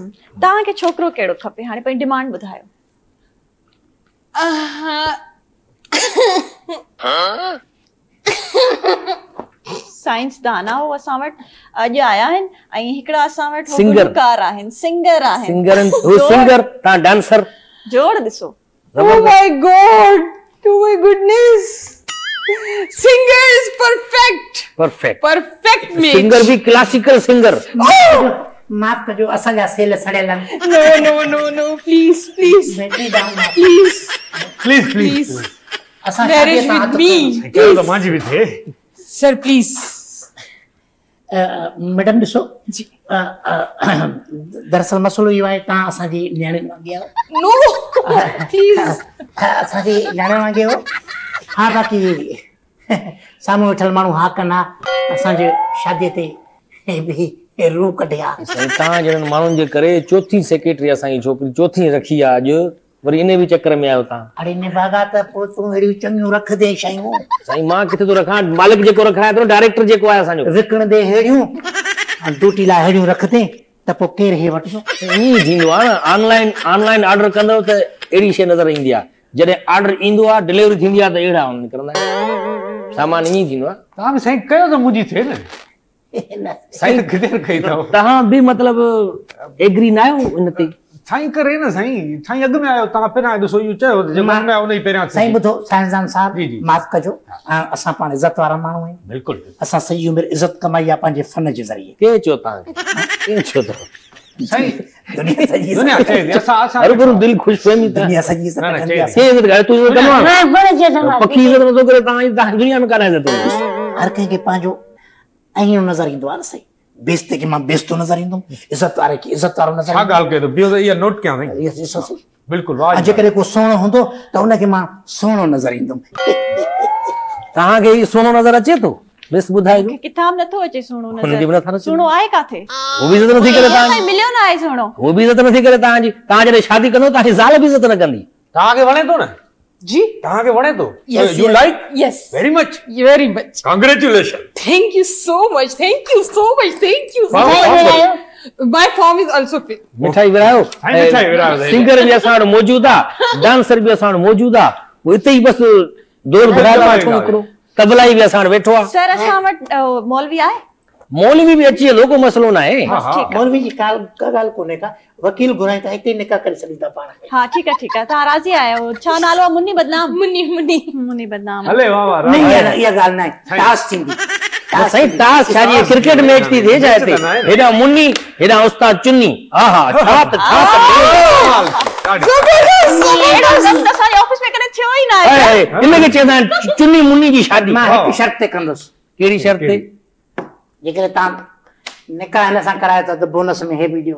तव्हांखे छोकिरो कहिड़ो खपे? हाणे पंहिंजी डिमांड ॿुधायो। साइंसदान आहे असां वटि अॼु आया आहिनि ऐं हिकिड़ा असां वटि गुलकार आहिनि, सिंगर आहिनि। सिंगर हो, सिंगर, तव्हां डांसर। जोड़ ॾिसो। Oh my God, oh my goodness, singer is perfect, perfect, perfect match. Singer भी क्लासिकल सिंगर। माफ़ कजो, असांजा सेल सड़ियल आहिनि। No no no no, please please please please please, असां मैरिज विद मी। कयो त मांजी बि थिए। Sir please. मैडम ॾिसो जी, दरअसल मसइलो इहो आहे, तव्हां असांजी नियाणियुनि वांगे आहियो। नो प्लीज, असांजी नियाणियुनि वांगे आहियो। हा, बाक़ी साम्हूं वेठल माण्हू हा कनि हा, असांजे शादीअ ते बि रूह कढे हा। साईं, तव्हां जहिड़नि माण्हुनि जे करे चोथी सेक्रेटरी असांजी छोकिरी चोथी रखी आहे अॼु, वरी इन बि चक्कर में आहियो तव्हां। अड़े निभागा त पोइ तूं अहिड़ियूं चङियूं रखंदे शयूं। साईं, मां किथे थो रखां? मालिक जेको रखाए थो, डायरेक्टर जेको आहे असांजो। विकिणंदे अहिड़ियूं, ड्यूटी लाइ अहिड़ियूं रखंदे त पोइ केरु हे वठंदो? ईअं थींदो आहे न, ऑनलाइन ऑनलाइन ऑर्डर कंदव त अहिड़ी शइ नज़र ईंदी आहे, जॾहिं ऑर्डर ईंदो आहे, डिलीवरी थींदी आहे त अहिड़ा निकिरंदा आहिनि। सामान ईअं थींदो आहे। तव्हां बि साईं कयो त मुंहिंजी थिए न। साईं किथे कई अथव? तव्हां बि मतिलबु एग्री न आहियो इन ते? साईं करे न साईं, साईं अॻु में आयो, तव्हां पहिरियां ॾिसो, इहो चयो त जेको अॻु में आयो उन ई पहिरियां। साईं ॿुधो, साइंसदान साहिबु, माफ़ कजो, असां पाण इज़त वारा माण्हू आहियूं। बिल्कुलु, असां सॼी उमिरि इज़त कमाई आहे पंहिंजे फन जे ज़रिए। केरु चयो तव्हांखे? केरु चयो अथव? साईं दुनिया सॼी दुनिया चए थी, असां असां हर दिलि ख़ुशि फहमी। दुनिया सॼी इज़त कंदी आहे। केरु इज़त करे? तूं इज़त कंदो आहीं? पखी इज़त नथो करे, तव्हां दुनिया में काॾां इज़त हूंदी? हर कंहिंखे पंहिंजो ऐं नज़र ईंदो आहे न साईं। बेइज्जती खे मां बेइज्जतो नज़र ईंदुमि, इज़त वारे खे इज़त वारो नज़र। छा ॻाल्हि कयो थो? ॿियो त इहा नोट कयां साईं। बिल्कुलु। जेकॾहिं को सुहिणो हूंदो त उनखे मां सुहिणो नज़र ईंदुमि। तव्हांखे इहो सुहिणो नज़र अचे थो? मिस ॿुधाइजो। किथां बि नथो अचे सुहिणो नज़र। सुहिणो आहे किथे? उहो बि इज़त नथी करे तव्हांजी। मिलियो न आहे सुहिणो। उहो बि इज़त नथी करे तव्हांजी। तव्हां जॾहिं शादी कंदव तव्हांजी ज़ाल बि इज़त न कंदी। तव्हांखे वणे थो न? जी, तव्हांखे वणे थो? Yes, you like? Yes, very much, very much. Congratulation. Thank you so much, thank you so much, thank you so much. My form is also fit. मिठाई विरायो, मिठाई विरायो। सिंगर बि असां वटि मौजूदु आहे, डांसर बि असां वटि मौजूदु आहे, पोइ हिते ई बसि दौर भरायल आहे हिकिड़ो, तबलाई बि असां वटि वेठो आहे। सर, असां वटि मौलवी आहे? मौलवी बि अची वेंदो, को मसइलो न आहे। मौलवी जी ॻाल्हि कोन्हे का, वकील घुराए त हिते निकाह करे छॾींदा पाण। हा ठीकु आहे, ठीकु आहे, तव्हां राज़ी आहियो? छा नालो आहे? मुन्नी बदनाम। मुन्नी मुन्नी मुन्नी बदनाम। हले वाह वाह। न, इहा ॻाल्हि न आहे, टास थींदी। साईं टास छा जी, क्रिकेट मैच थी थिए छा हिते? हेॾां मुन्नी, हेॾां उस्ताद चुन्नी। हा हा, छा त छा त असांजे ऑफिस में कॾहिं थियो ई न आहे। इन खे चवंदा आहिनि चुन्नी मुन्नी जी शादी। मां हिकु शर्त ते कंदुसि। कहिड़ी शर्त ते? जेकॾहिं तव्हां निकाह हिन सां करायो था त बोनस में हे बि ॾियो।